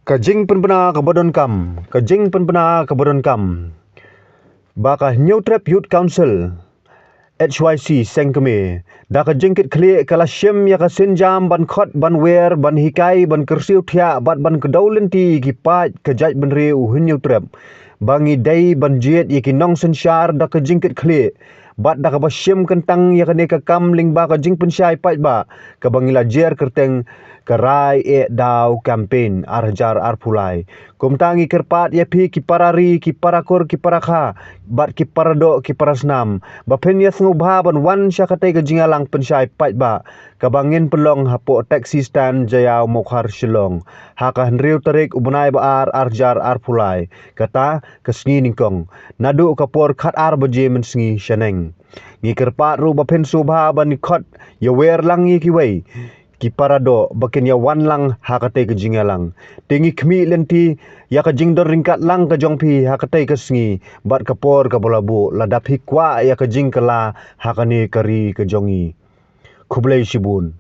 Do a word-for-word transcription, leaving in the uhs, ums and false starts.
Ka jingpynbna kaba donkam, ka jingpynbna kaba donkam ba ka Hynñiewtrep Youth Council, H Y C Seng Kmie, da ka jingkitkhlieh ka la shim ïa ka sienjam ban khot, ban wer, ban hikai, ban kyrsiew thiah bad ban kdew lynti ïa ki paid ka jaitbynriew u Hynñiewtrep, ba ngi dei ban jied ïa ki nongsynshar da ka jingkitkhlieh bad da kaba shim kyntang ïa kane ka kam lyngba ka jingpynshai paidbah kaba ngi la jer kyrteng ka Rai Eh Daw Campaign ar hajar arphew lai. Kumta ngi kyrpad ïa phi ki para ri, ki para kur, ki para kha bad ki para doh, ki para snam, ba phin ïa sngewbha ban wan sha katei ka jingïalang pynshai paidbah kaba ngin pynlong hapoh taxi stand Jaïaw Mawkhar Shillong, ha ka hynriew tarik u bnai ba ar ar hajar arphew lai, kata ka sngi nyngkong, naduh ka por khatar baje mynsngi shaneng. Ngi kyrpad ruh ba phin sngewbha ban ïa khot ïa wer lang ïa kiwei ki para doh ba kin ïa wan lang ha katei ka jingïalang. Te ngi khmih lynti ïa ka jingdon ryngkat lang ka jong phi ha katei ka sngi bad ka por kaba la buh, lada phi kwah ïa ka jingkylla ha kane ka ri ka jong ngi. Khublei shibun.